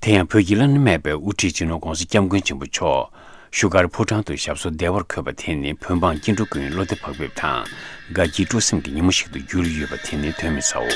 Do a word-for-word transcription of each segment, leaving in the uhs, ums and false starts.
དེ་ཡང་བོད་ཀྱི་བླ་ན་མེད་པའི་དབུ་ཁྲིད་སྤྱི་ནོར་༧གོང་ས་༧སྐྱབས་མགོན་ཆེན་པོ་མཆོག་བཞུགས་སྒར་ཕོ་བྲང་དུ་ཞབས་སོར་བདེ་བར་འཁོད་པ་དེ་ནི་བོད་འབངས་སྐྱིད་འགྲོ་ཀུན་བློ་བདེ་བག་ཕེབས་དང་དགའ་སྐྱིད་སྤྲོ་སེམས་ཀྱི་ཉིན་མོ་ཞིག་ཏུ་གྱུར་ཡོད་པ་དེ་ནི་གདོན་མི་ཟའོ།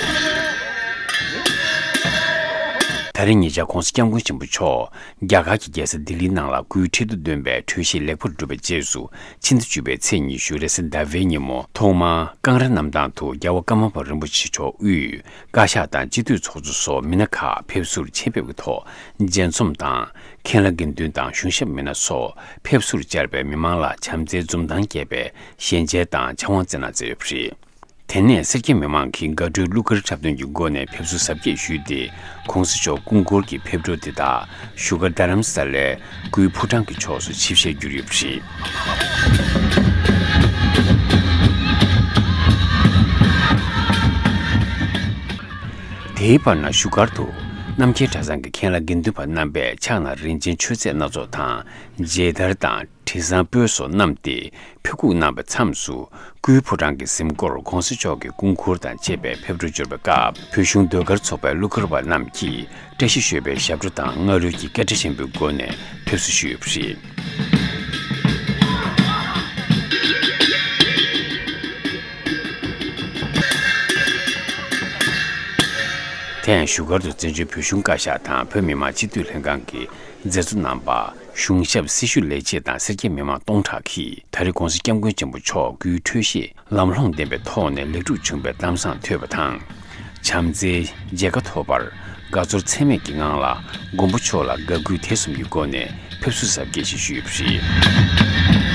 ད་རེས་ཉེ་ཆར་༧གོང་ས་༧སྐྱབས་མགོན་ཆེན་པོ་མཆོག་རྒྱ་གར་གྱི་རྒྱལ་ས་ལྡི་ལིའི་ནང་ལ་སྐུའི་ཁྲི་དུ་འདོན་པའི་གྲོས་གཞི་ལེགས་པར་གྲུབ་པའི་རྗེས་སུ། ཕྱི་ཟླ་བཅུ་པའི་ཚེས་ཉི་ཤུ་རེས་གཟའ་ཟླ་བའི་ཉིན་མོ་ཐོག་མར་ཀང་ར་གནམ་ཐང་དུ་རྒྱལ་བ་ཀརྨ་པ་རིན་པོ་ཆེ་མཆོག་དབུས་བཀའ་ཤག་དང་སྤྱི་འཐུས་ཚོགས་གཙོ་སོགས་མི་སྣ་ཁག་ཕེབས་བསུར་ཆེད་ཕེབས་ཀྱི་ཐོག་མཇལ་འཛོམས་དང་མཁན་བླ་དགེ་འདུན་དང་གཞུང་ཞབས་མི་སྣ་སོགས་ཕེབས་བསུར་བཅར་བའི་མི་མང་ལ་བྱམས་བརྩེའི་འཛུམ་མདངས་རྒྱས་པའི་ཞལ་མཇལ་དང་ཕྱག་དབང་བསྩལ་གནང་མཛད་ཡོད་པ་རེད། དེ་ནས་སེར་སྐྱ་མི་མང་གིས་དགའ་སྤྲོའི་གླུ་གར་འཁྲབ་སྟོན་གྱི་སྒོ་ནས་ཕེབས་བསུ་གཟབ་རྒྱས་ཞུས་ཏེ། ༸གོང་ས་མཆོག་སྐུ་འཁོར་གྱི་ཕེབས་འགྲོ་འདི་དག་བཞུགས་སྒར་རྡ་རམ་ས་ལའི་སྐུའི་ཕོ་བྲང་གི་ཕྱོགས་སུ་ཆིབས་ཞལ་བསྒྱུར་ཡོད་པ་རེད། དེའི་བར་ན་བཞུགས་སྒར་དུ་རྣམ་རྒྱལ་གྲྭ་ཚང་གི་མཁན་བླ་དགེ་འདུན་པ་རྣམ་པས་ཕྱག་ན་རིན་ཆེན་མཆོད་རྫས་སྣ་ཚོགས་དང་མཇལ་དར་དང་། དྲི་བཟང་སྤོས་སོགས་བསྣམས་ཏེ་ཕེབས་སྒུག་གནང་བའི་མཚམས་སུ། སྐུའི་ཕོ་བྲང་གི་གཟིམ་སྒོར་༸གོང་ས་མཆོག་གི་སྐུ་འཁོར་དང་བཅས་པའི་ཕེབས་འགྲོ་འབྱོར་བའི་སྐབས། བོད་གཞུང་ཟློས་གར་ཚོགས་པའི་གླུ་གར་བ་རྣམས་ཀྱིས་བཀྲ་ཤིས་ཞོལ་པའི་ཞབས་བྲོ་དང་རྔ་རོལ་གྱི་སྐད་སྒྲ་ཆེན་པོའི་སྒོ་ནས་ཕེབས་བསུ་ཞུས་ཡོད་པ་རེད། དེ་ཡང་བཞུགས་སྒར་དུ་བཙན་བྱོལ་བོད་གཞུང་བཀའ་ཤག་དང་བོད་མི་མང་སྤྱི་འཐུས་ལྷན་ཁང་གི་མཛད་གཙོ་རྣམ་པ། གཞུང་ཞབས་སྲི་ཞུ་ལས་བྱེད་དང་སེར་སྐྱ་མི་མང་སྟོང་ཕྲག་གིས་ད་རེས་༸གོང་ས་༸སྐྱབས་མགོན་ཆེན་པོ་མཆོག་སྐུའི་འཕྲོད་བཞེས་ལམ་ལྷོང་ལྡན་པའི་ཐོག་ནས་ལེགས་གྲུབ་བྱུང་བའི་གཏམ་བཟང་ཐོས་པ་དང་། བྱམས་བརྩེའི་མཇལ་ཁ་ཐོབ་པར་དགའ་ཚོར་ཚད་མེད་ཀྱི་ངང་ལ་མགོན་པོ་མཆོག་ལ་དགའ་གུས་དད་གསུམ་གྱི་སྒོ་ནས་ཕེབས་བསུ་གཟབ་རྒྱས་ཤིག་ཞུས་ཡོད་པ་རེད།